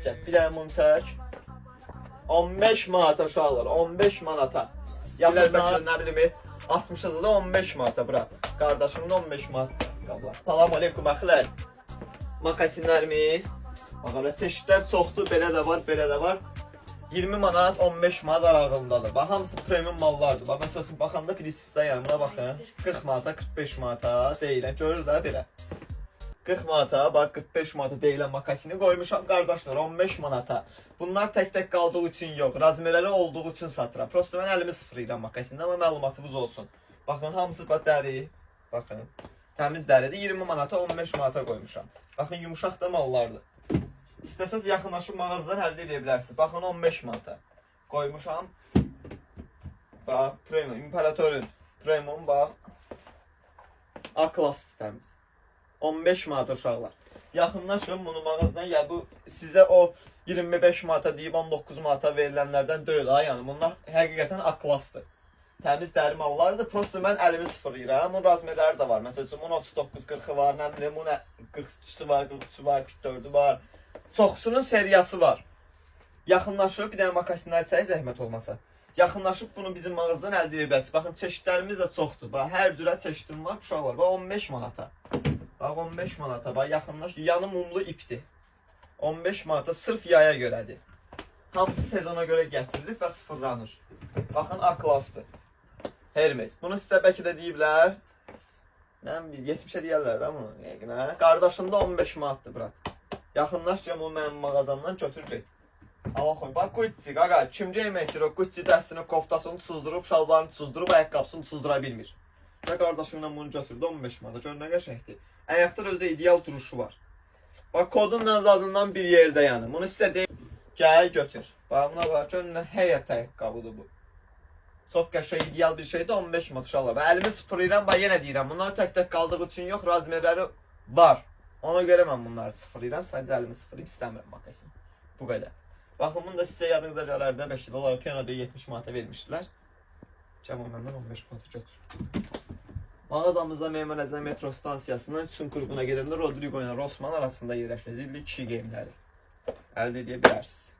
Gəl, bir dənə mum çək. 15 manata uşaqlar, 15 manata. Yaxın bəlkə nə bilim 60-a da 15 manata brat. Qardaşımın 15 manat qablar. Salam aleykum axılar. Makasinlərimiz. Bax elə çeşidlər çoxdur, belə də var, belə də var. 20 manat, 15 manat aralığındadır. Bax hamısı premium mallardır. Bax məsəl üçün baxanda bilirsiniz də, yəni buna baxın. 40 manata, 45 manata deyilən görür də belə. 40 manata, bax 45 manata deyilən makasini qoymuşam qardaşlar, 15 manata. Bunlar tək-tək qaldığı üçün yox, razmerləri olduğu üçün satıram. Prosto mən əlimi sıfırlayıram makasində, amma məlumatınız olsun. Baxın, hamısı bax dəri. Baxın, təmiz dəridir. 20 manata, 15 manata qoymuşam. Baxın, yumşaq da mallardır. İstəsəz yaxınlaşıb mağazadan əldə edə bilərsiniz. Baxın, 15 manata qoymuşam. Bax, premium, İmperatorun premium, bax. A klass sistemimiz. 15 manat uşaqlar. Yaxınlaşın bunu mağazadan. Ya bu sizə o 25 manata deyib 19 manata verilənlərdən deyil ha. Yəni bunlar həqiqətən A klassdır. Təmiz dəri mallardır. Prosto mən əlimi sıfırlayıram. Bunun razmerləri də var. Məsəl üçün bunun 39-40-ı var, nə bilim bunun 42-si var, 43-ü var, 44-ü var. Çoxsunun seriyası var. Yaxınlaşıb bir dənə makasinlər çək zəhmət olmasa. Yaxınlaşıb bunu bizim mağazadan əldə edə bilərsiniz. Baxın çeşidlərimiz də çoxdur. Bax hər cürə çeşidim var uşaqlar. Bax 15 manata. Bax 15 manata. Bax yaxınlaş. Yanı mumlu ipdir. 15 manata sırf yaya görədir. Hamısı sezona görə gətirilib və sıfırlanır. Baxın A klassdır. Hermes. Bunu sizə bəlkə də deyiblər. Nə bilim 70-ə deyərlər də bunu. Yəqin hə. Qardaşımda 15 manatdır brat. Yaxınlaş gəl bunu mənim mağazamdan götür get. Allah qoy. Bax Gucci qaqa, kim geymək istəyir o Gucci dəstini, koftasını tuzdurub, şalvarını tuzdurub, ayaqqabısını tuzdura bilmir. Və qardaşımla bunu götürdü 15 manata. Gör nə qəşəngdir. Ayaqda da özdə ideal duruşu var. Bax kodun zadından bir yerdə yəni. Bunu sizə deyim. Gəl götür. Bax buna bax, gör nə həyat ayaqqabıdır bu. Çox qəşəng ideal bir şeydir 15 manat uşaqlar. Bax əlimi sıfırlayıram, bax yenə deyirəm. Bunlar tək-tək qaldığı üçün yox, razmerləri var. Ona görə mən bunları sıfırlayıram. Sadəcə əlimi sıfırlayıb istəmirəm makasin. Bu qədər. Baxın bunu da sizə yadınıza gələr də 5 dolar pianoda 70 manata vermişdilər. Cəmi məndən 15 manata götür. Mağazamızda Memar Əzəm metro stansiyasından Çun qrupuna gedəndə Rodrigo ilə Rosman arasında yerləşir. Zilli kişi geyimləri əldə edə bilərsiniz.